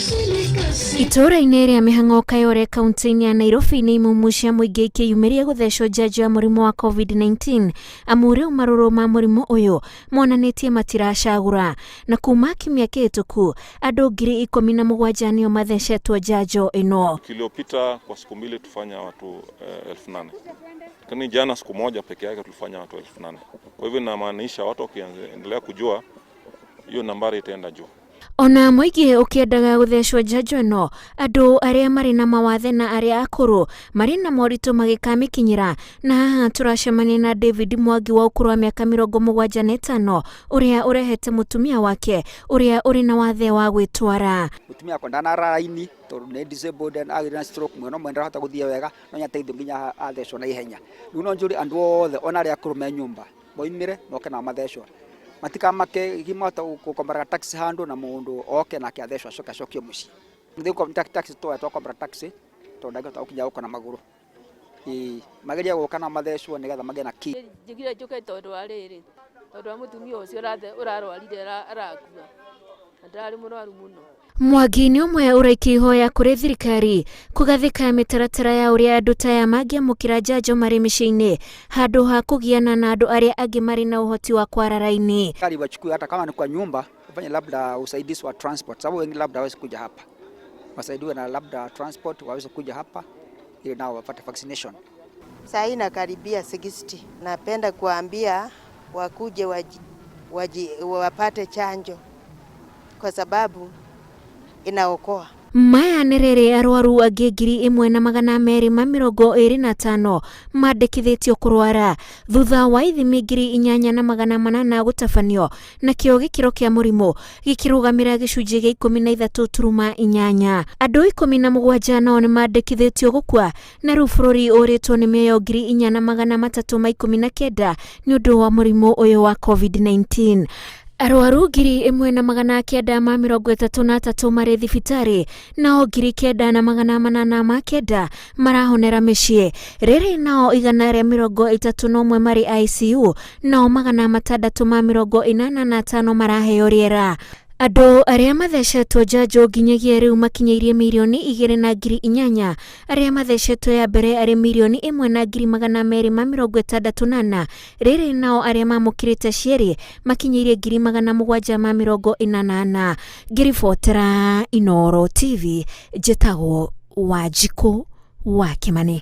Itũũra-inĩ rĩa Mĩhang'o Kayore kaunti-inĩ ya Nairobi nĩ imumu cia mũingĩ ikĩyumĩria gũthecwo njanjo ya mũrimũ wa COVID-19 amu rĩu marũrũ ma mũrimũ ũyũ monanĩtie matiracagũra. Na kuma kiumia kĩhĩtũku andũ 17,000 nĩo mathecetwo njanjo ĩno. Wiki iliyopita kwa siku mbili tufanya watu 8,000 lakini jana siku moja peke yake tulifanya watu 8,000. Kwa hivyo inamaanisha watu wakiendelea kujua hiyo nambari itaenda juu. Ona mũingĩ ũkĩendaga gũthecwo njanjo ĩno, andũ arĩa marĩ na mawathe na arĩa akũrũ marĩ na moritũ magĩkamĩkinyĩra. Na haha tũracemania na David Mwangi wa ũkũrũ wa mĩaka 75 ũrĩa ũrehete mũtumia wake ũrĩa ũrĩ na wathe wa gwĩtwara. Mutumia akwa ndanara raini tondu ni disabled agire na stroke mwena ũmwe ndarahota guthie wega no nyateithio nginya athecwo na ihenya. Riu no njũrie andu othe ona aria akũrũ me nyũmba moimire moke nao mathecwo, matikamake gimahota gũkombora taxi handu na mundu oke nake athecwo acoke acokio mucii. Taxi twoya twakombora taxi tondu ndangĩhota gũkinya gũka na magũrũ. Ĩĩ mageria gũka na mathecwo nĩgetha magĩe na ki. Njugire njũke tondũ wa rĩrĩ, tondũ wa mũtumia ũcio ũrarwarire arakua na ndararĩ mũrwaru mũno. Mwangi nĩ ũmwe ũraikia ihoya kũrĩ thirikari kũgathĩka mĩtaratara ya ũrĩa andũ ta aya mangĩamũkĩra njanjo marĩ mĩciĩ-inĩ handũ ha kũgiana na andũ arĩa angĩ marĩ na ũhoti wa kwara raini. Serikali wachukue hata kama ni kwa nyumba, wafanye labda usaidizi wa transport, sababu wengi labda hawezi kuja hapa, wasaidiwe na labda transport waweze kuja hapa ili nao wapate vaccination. Saa hii nakaribia 60. Napenda kuambia wakuje wapate chanjo kwa sababu inaokoa. Maya nĩ rĩrĩ arwaru angĩ 1,225 mandĩkithĩtio kũrwara thutha wa ithimi 8,800 gũtabanio, nakĩo gĩkĩro kĩa mũrimũ gĩkĩrũgamĩra gĩcunjĩ gĩa 13.8. Andũ 17 nao nĩmandĩkithĩtio gũkua na rĩu bũrũri ũrĩtwo nĩ mĩoyo 4,319 nĩ ũndũ wa mũrimũ ũyũ wa COVID-19. Arwaru 1,933 marĩ thibitarĩ nao 9,809 marahonera mĩciĩ. Rĩrĩ nao 131 marĩ ICU nao 685 maraheo rĩera. Andũ arĩa mathecetwo njanjo nginyagia rĩu makinyĩirie 2,008,000, arĩa mathecetwo ya mbere arĩ 1,264,000, rĩrĩ nao arĩa mamũkĩrĩte cierĩ makinyĩirie 784,000. Ngĩribotera Inooro TV, njĩtagwo Wanjikũ wa Kĩmani.